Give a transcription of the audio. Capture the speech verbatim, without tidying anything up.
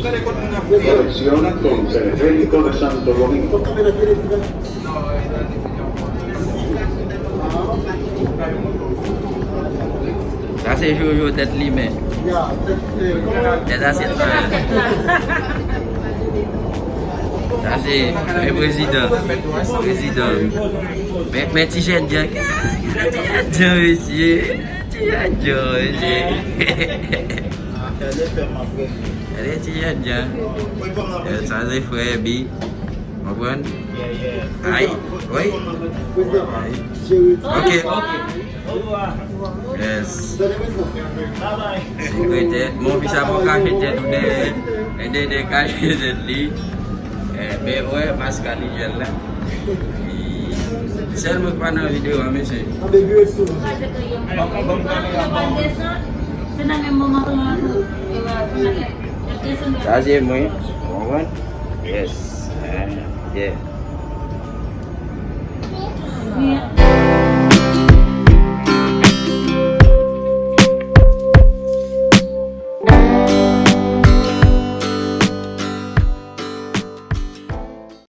Colecciona con Teleférico de Santo Domingo. Sa se Jojo tèt limen. Tèt asyèt la. Sa se men prezidan. Prezidan. Men, men ti jèn jan. Ti jèn jan, mesye. Ti jèn jan, mesye. Gade ti jèn jan. Eh, sa se frè Bi. Konprann? Ay, wi. Ok. Yes. Sekretè. Mon fi sa poko kache tèt ou dèyè. E dèyè kache tèt li. Eh, men wè, mas ka li jèl la. Sèl mwen ki pa nan videyo a, mesye. Sa se mwen. Konprann? Yes. Eh, yeah.